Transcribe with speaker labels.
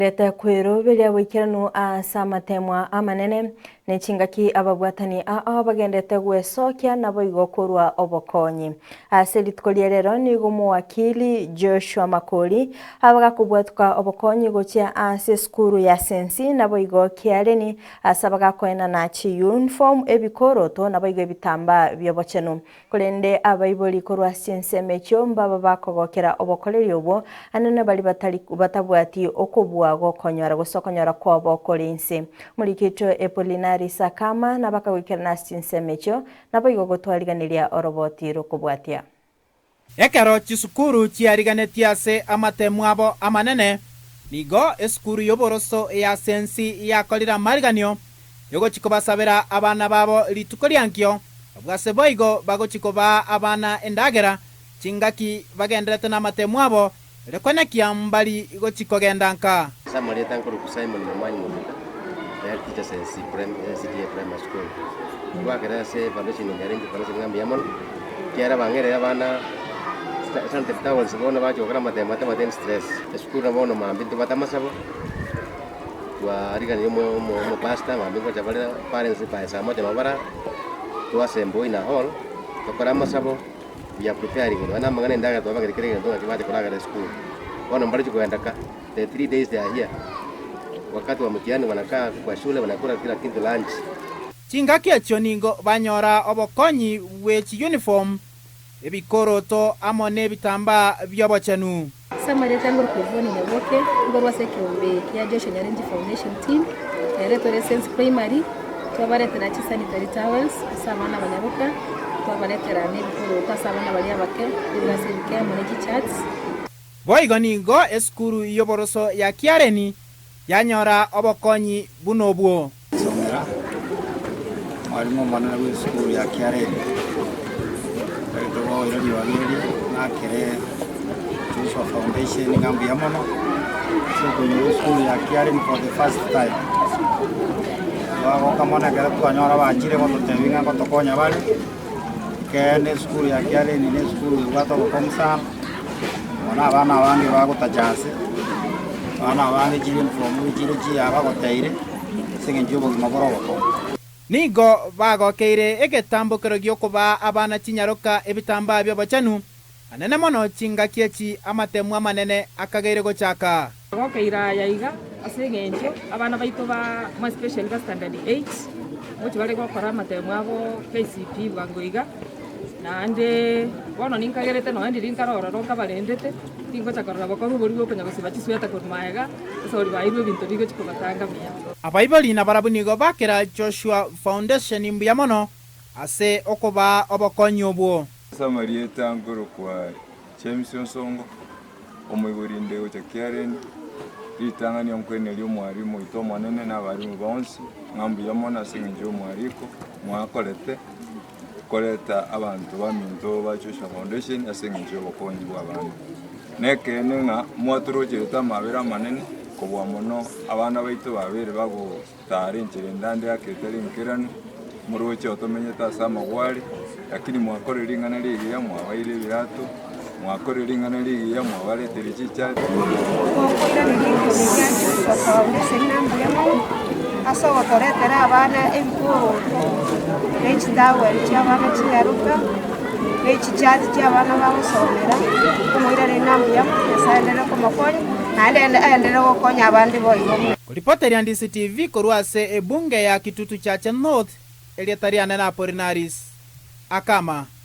Speaker 1: Reta kweroberia goikeranu ase amatemwa amanene, ne chingaki ababwatani ao bagendete gwesokia naboigo korwa obokonyi. Ase rituko ria rero nigo omowakili Joshua Makori abagakobwatuka obokonyi gochia ase esukuru ya Sensi naboigo Kiareni ase abagakoenana chiyunifomu, ebikoroto naboigo ebitambaa bi'obochenu. Korende abaibori korwa ase chinsemo echio mbaba bakogokera obokoreri obwo, anene baria batari batabwati okobua gokonyora gose okonyora kwabo kore inse. Omoriki oito Epolinari Sakama nabakagoikerana ase chinsemo echio, naboigo gotwariganiria oroboti rokobwatia.
Speaker 2: Ekero chisukuru chiariganetie ase amatemu abo amanene, nigo esukuru y'oboroso ya Sensi yakorire amariganio Yogochia kobasabera abana babo rituko riankio, abwo ase boigo bagochia kobaa abana endagera, chingaki bagendererete namatemo abo, erio konekia mbari gochia kogenda nka.
Speaker 3: Ase amarieta nkorokwa Simon Momanyi Mobita, head teacher Sensi SDA Primary School. Ngoakera ase foundation ya Nyarengi Foundation ng'a mbuya mono, ekiagera bang'ereire abana sanitary towels bono bacha gokora amatemo batabwati any stress. Esukuru nabo bono mambia ntobwate amasabo. Twariganirie omopastor mambia ngocha bare parents by saa moja nabo bara toassemble in a hall tokore amasabo we are preparing nonya na amang'ana endagera twabangire kera egento ng'aki bache koragera esukuru. Bono mbare chikoenda ka the 3 days they are here wakati wa mtihani wanakaa kwa shule wanakula kila kitu lunch.
Speaker 2: Chingaki echio nigo banyora obokonyi bwe chiyunifomu, ebikoroto amo nebitambaa bi'obochenu.
Speaker 4: Ase amarieta ngorokwa Yvonne Nyaboke, nkorwa ase ekeombe kia Joshua Nyarenji Foundation Team, ere tore Sense Primary, twabaretera chisanitary towels ase abana abanyaboka, twabaretera na ebikoroto ase abana baria abake, ebirasi ebike amo ne chicharts.
Speaker 2: Boigo nigo esukuru y'oboroso ya Kiareni yanyora obokonyi buna obwo.
Speaker 5: Somera, Mwalimu omonene bw'esukuru ya Kiareni, tagete goira ribaga eri ng'akere Joshua Foundation ng'a mbuya mono ase okoinyora esukuru ya Kiareni for the first time. Twagoka mono ekero twanyora bachire gototebia ng'a ngotokonya bare, ekeene esukuru ya Kiareni na esukuru ebwate obokong'u sana, bono abana abange bagotacha ase, abana abange chiuniform chire chiya bagoteire. ase engencho y'obogima bore obokong'u.
Speaker 2: Nigo bagokeire egetambokero gi'okobaa abana chinyaroka ebitambaa bi'obochenu, anene mono chingaki echi amatemu amanene akageire gochaka.
Speaker 6: Bagokeire aya iga ase engencho abana baito ba more especially ba standard eight ngochia bare gokora amatemu abo KCPE bwango iga. Naende bono ninkagerete nonya ndiria nkare ororo nkabarendete, tingocha korora bokong'u boria bw'okonya gosiba chisweta korwa magega, ase oria baeirwe ebinto bigochia kobatanga buya.
Speaker 2: Abaibori nabarabwo nigo bakera Joshua Foundation mbuya mono ase okobaa obokonyi obwo.
Speaker 7: Ase amarieta nkorokwa James Onsongo, omoibori inde gocha Kiareni, ritang'ani onkwenerie omwalimu oito omonene na abalimu bonsi, ng'a mbuya mono ase eng'encho ya omwariko mwakorete. Koreta abanto baminto ba Joshua Foundation ase engencho y'obokonyi bw'abana. Nekeene ng'a mwatorocherete amabera amanene kobua mono abana baito babeire bagotara enchera endande ake etari enkeranu, moroche otomenyete ase amagwari, lakini mwakorire ring'ana rigiya mwabaire ebirato, mwakorire ring'ana rigiya mwabareteire chichati.
Speaker 8: Gokoiraneria ekeombe kia Joshua Foundation ng'a mbuya mono ase ogotoretera abana ebikoroto ne chitowel chia abana chinyaroka, ne chichati chia abana bagosomera, omoiraneria ng'a mbuya mono, Nyasaye aenderere komokonya, naende aenderere gokonya abande boigo.
Speaker 2: Koripoteria DCTV korwa ase ebunge ya Kitutu Chache North, erieta riane na Apolinaris Akama.